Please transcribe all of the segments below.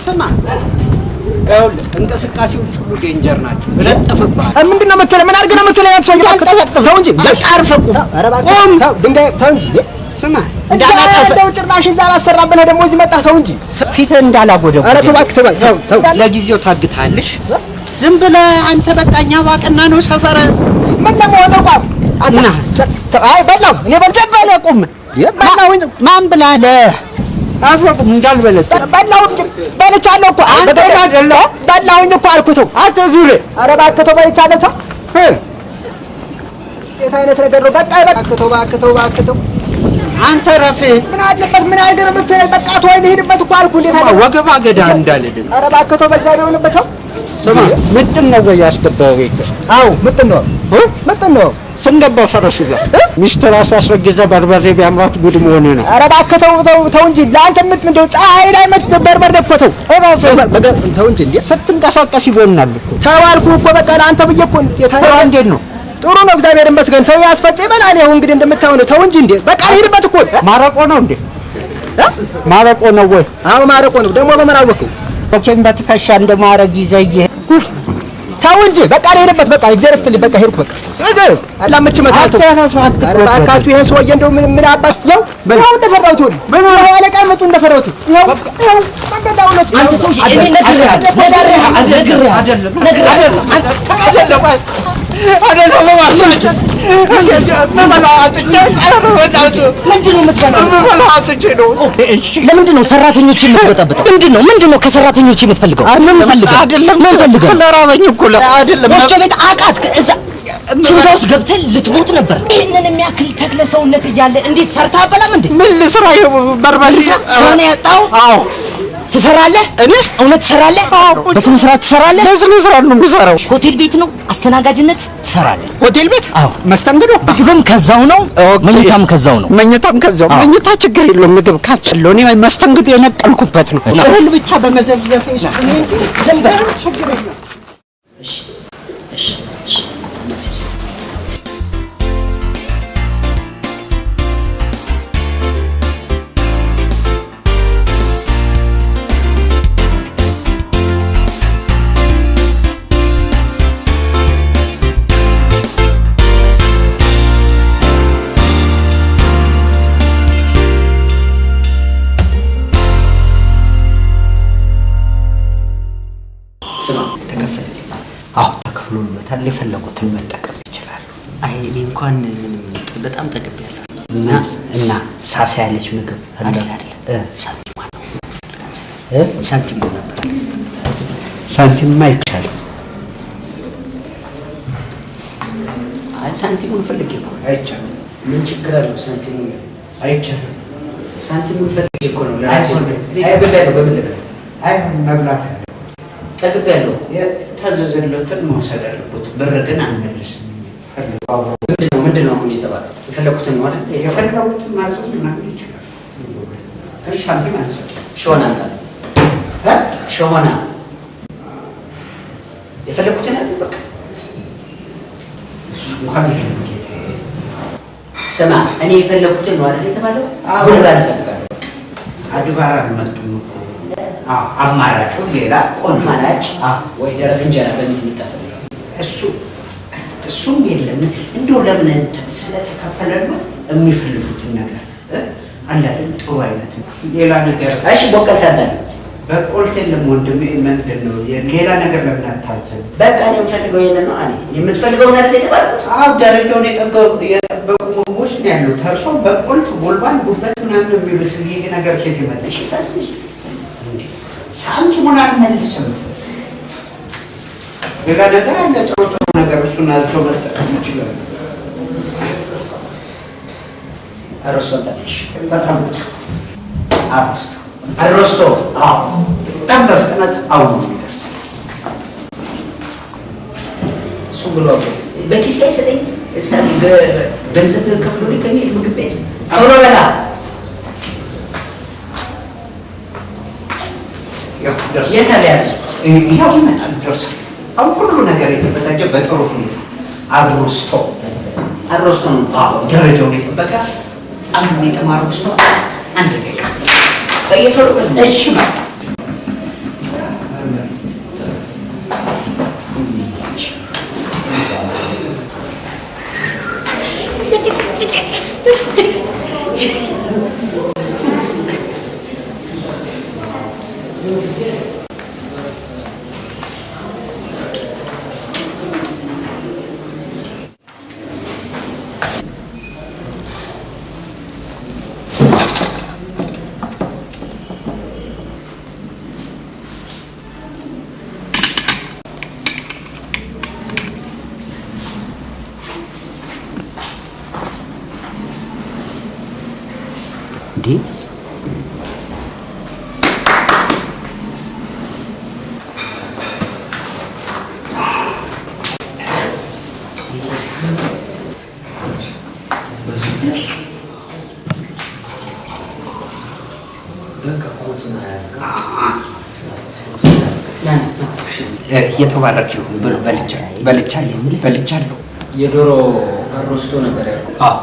ስማ ይኸውልህ እንቅስቃሴዎች ሁሉ danger ናቸው። እለጥፍብሃለሁ። ምንድን ነው የምትለኝ? ምን አድርገህ ነው የምትለኝ? አንተ ሰውዬ ተው እንጂ በቃ አርፈህ ቁም። ኧረ እባክህ ቁም። ተው፣ ድንጋይ ተው እንጂ ስማ እንዳላጠፍ እንዳላጠፍ እንደው ጭራሽ እዛ አላሰራም ብለህ ደግሞ እዚህ መጣህ። ተው እንጂ። ፊትህ እንዳላጎደጎደ። ኧረ ተው እባክህ፣ ተው ተው ተው። ለጊዜው ታግታለሽ። ዝም ብለህ አንተ በቃ እኛ ዋቅና ነው ሰፈር ምን ለመሆን ነው? ቋም አንተ እና አይ በላሁ እኔ በልቼ በለ ቁም። በላሁኝ። ማን ብላለህ? አርፈህ ቁም እንዳልበለጥ በላሁ እንጂ በልቻለሁ እኮ አንተ አይደለ? በላሁኝ እኮ አልኩህ። ተው አንተ ዙሬ ኧረ እባክህ ተው በልቻለሁ። ተው የት አይነት ነገር ነው? በቃ እባክህ ተው እባክህ ተው እባክህ ተው። አንተ ረፍ። ምን አለበት? ምን አድርገህ ነው የምትለኝ? በቃ ተወኝ ልሂድበት እኮ አልኩህ። እንዴት አለ? ወገባ ገዳ እንዳልልህ። ኧረ እባክህ ተው በእግዚአብሔር ሆንበት። ተው ስማ ምጥን ነው ወይ ያስገባው ቤት? አዎ ምጥን ነው ምጥን ነው። ስንገባው ፈረሱ ጋር ሚስት ራሱ አስረግዛ በርበሬ ቢያምራት ጉድ መሆን ነው። ኧረ እባክህ ተው ተው ተው እንጂ ለአንተ ምት እንደው ፀሐይ ላይ ምት በርበሬ እኮ ተው ተው እንጂ እንዴ ስትንቀሳቀስ ይቦናል እኮ። ተው አልኩህ እኮ በቃ ለአንተ ብዬ እኮ ስራ እንዴት ነው? ጥሩ ነው እግዚአብሔር ይመስገን። ሰው ያስፈጨ ይበላል። ይኸው እንግዲህ እንደምታየው ነው። ተው እንጂ እንዴ በቃ ልሂድበት እኮ። ማረቆ ነው እንዴ? ማረቆ ነው ወይ? አዎ ማረቆ ነው። ደግሞ በምን አወቅኸው? ኮኬን በትከሻ እንደማረግ ይዘህ እየሄድኩ ተው እንጂ በቃ ልሂድበት። በቃ እግዚአብሔር ይስጥልኝ። በቃ ሄድኩ። በቃ አላመች መታተው አትረፍ። እባካችሁ ይሄን ሰውዬ እንደው ምን ምን አባት ያው ያው እንደፈራሁት ይሁን ይኸው አለቃ መጡ እንደፈራሁት ይኸው ይኸው መንገድ ላይ እውነት አንተ ሰውዬ እኔ ነግሬሃለሁ ነግሬሃለሁ ነግሬሃለሁ ምንድን ነው የምትበላው? ለምንድን ነው ሰራተኞች የምትበጠብጠው? ምንድን ነው ከሰራተኞች የምትፈልገው? ምን ፈልገህ? ምን ፈልገህ? ስለራበኝ እኮ አይደለም። ወፍጮ ቤት አቃትክ። እዛ ችንጋ ውስጥ ገብተህ ልትሞት ነበር። ይህንን የሚያክል ተክለ ሰውነት እያለ እንዴት ሰርተህ አበላም እንዴ? ምን ልስራ? በርበሬ ስራ ነው ያጣው? አዎ ትሰራለህ? እኔ እውነት ትሰራለህ? በስነ ስርዓት ትሰራለህ? በስነ ስርዓት ነው የምሰራው። ሆቴል ቤት ነው አስተናጋጅነት ትሰራለህ? ሆቴል ቤት አዎ። መስተንግዶ፣ ምግብም ከዛው ነው፣ መኝታም ከዛው ነው። መኝታም ከዛው። መኝታ ችግር የለውም ምግብ ካለው እኔ መስተንግዶ የነቀልኩበት ነው። እህል ብቻ በመዘፍዘፍ ዝም በል። ችግር የለውም። ስማ ተከፈለልኝ። አዎ ተከፍሎለታል። የፈለጉትን መጠቀም ይችላሉ። አይ እኔ እንኳን ምንም በጣም ጠግቤያለሁ። እና እና ሳሳ ያለች ምግብ አይደል አይደል ሳንቲም ነው ሳንቲም ነበር። ሳንቲምማ አይቻልም። አይ ሳንቲሙን ፈልጌ እኮ አይቻልም። ምን ችግር አለው? ሳንቲሙን አይቻልም። ሳንቲሙን ፈልጌ እኮ ነው ለራሴ። አይሆንም። እኔ ጠግቤያለሁ። በምን ልበላ? አይሆንም። መብላት አለ ጠግቤያለሁ እኮ። የታዘዘለትን መውሰድ አለበት። ብር ግን አንመልስም። ምንድን ነው አሁን የተባለው? የፈለኩትን ነው አይደል? የፈለጉትን ማዘዝ ምናምን ይችላል። ግን ሳንቲም አንሰጥም። ሾና አንጣ ሾና የፈለኩትን አይደል? በቃ እሱ እንኳን የለም ጌታዬ። ስማ እኔ የፈለኩትን ነው አይደል የተባለው? አዎ። ጉልባን እፈልጋለሁ። አድባር አልመጡም እኮ። አዎ፣ አማራጩ ሌላ ቆንጆ አማራጭ አዎ፣ ወይ ደረቅ እንጀራ በሚጥሚጣ እፈልጋለሁ። እሱ እሱም የለም። እንደው ለምን እንትን ስለተከፈለሉት የሚፈልጉትን ነገር አለ አይደል? ጥሩ አይነት ነው። ሌላ ነገር እሺ ቦቀልታ አንጣ። በቆልት የለም ወንድሜ። ምንድን ነው ሌላ ነገር ለምን አታዝም? በቃ እኔ የምፈልገው ይሄንን ነው። እኔ የምትፈልገውን አይደል የተባልኩት? አዎ ደረጃውን የጠበቁ ምግቦች ነው ያሉት። እርሶ በቆልት፣ ቦልባን፣ ጉበት ምናምን የሚሉት ይሄ ነገር ከየት ይመጣል? እሺ ሳንቲም ስጥ። እንዴ ሳንቲሙን አልመልስም። ሌላ ነገር አለ፣ ጥሩ ጥሩ ነገር እሱን አዝተው መጠቀም ይችላሉ። አሮስቶ አንጣልሽ። በጣም አሮስቶ አሮስቶ አዎ፣ በጣም በፍጥነት አሁን ነው የሚደርስ። እሱ ብሎ አውጥቶ በኪስ ላይ ሰጠኝ። ሳንቲም ገንዘብ ከፍሎልኝ ከሚሄድ ምግብ ቤት ቶሎ በላ። ያው ደርሷል። የት አለ ያዘዝኩት? ያው ይመጣል፣ ደርሷል። አሁን ሁሉ ነገር የተዘጋጀ በጥሩ ሁኔታ አሮስቶ አሮስቶ ነው። አዎ፣ ደረጃውን የጠበቀ በጣም የሚጥም አሮስቶ። አንድ ደቂቃ ሰውዬ ቶሎ በል። እሺ፣ መጣ። እንዴ የተባረክ ይሁን ብሎ በልቻለሁ በልቻለሁ። የዶሮ አሮስቶ ነበር ያልኩት። አዎ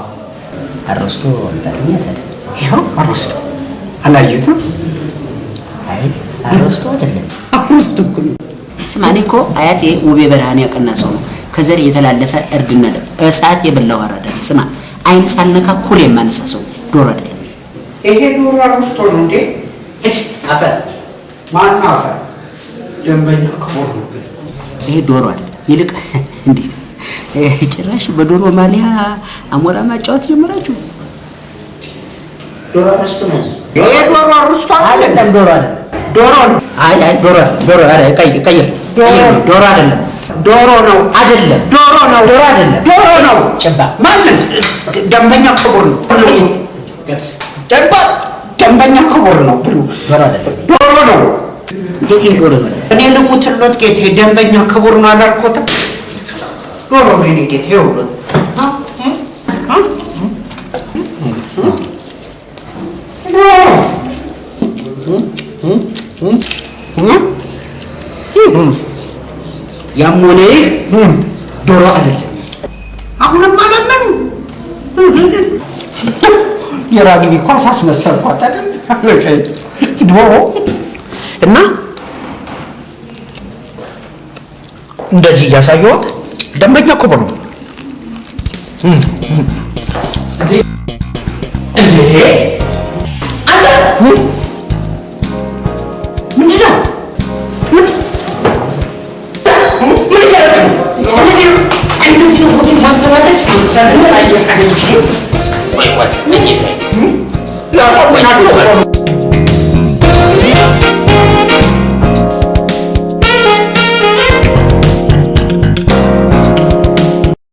አሮስቶ አምጣልኛ ታዲያ። ይኸው አሮስቶ አላዩትም? አይ አሮስቶ አይደለም። አሮስቶ እኮ ነው። ስማ እኔ እኮ አያቴ ውቤ በረሃን ያቀና ሰው ነው። ከዘር የተላለፈ እርድና ደም እሳት የበላው አራዳ ነኝ። ስማ አይን ሳልነካ ኩል የማነሳ ሰው ዶሮ አይደለም። ይሄ ዶሮ አሮስቶ ነው እንዴ? ሂድ አፈር። ማነው አፈር? ደንበኛ ክቡር ነው ግን ይሄ ዶሮ አይደለም። ይልቅ እንዴት ጭራሽ በዶሮ ማሊያ አሞራ ማጫወት ጀመራችሁ? ዶሮ አሮስቶ ነው ያዘዙት። ይሄ ዶሮ አሮስቶ አይደለም፣ ዶሮ አይደለም። ዶሮ ነው። አይ አይ ዶሮ አይደለም። ዶሮ አይደለም። ቀይር ቀይር፣ ዶሮ አይደለም። ዶሮ ነው። አይደለም። ዶሮ ነው። ዶሮ አይደለም። ዶሮ ነው። ጭባ ማንን? ደንበኛ ክቡር ነው። ገብስ ደንበኛ ክቡር ነው ብሉ። ዶሮ አይደለም። ዶሮ ነው። እንዴት ይሄ ዶሮ ይሆናል? እኔ ልሙትሎት ጌቴ፣ ደንበኛ ክቡር ነው አላልኮትም? ዶሮ ነው የእኔ ጌቴ። ይኸውልህ ያም ሆነ ይህ ዶሮ አይደለም። አሁንም አላመኑ። የራግቢ ኳስ አስመሰልኳት አይደል? ዶሮ እና እንደዚህ እያሳየኋት ደንበኛ ክቡር ነው። እንዴ አንተ ምንድን ነው? ምን ምን እያደረግህ ነው? እንደዚህ ነው ሆቴል ማስተናገድ?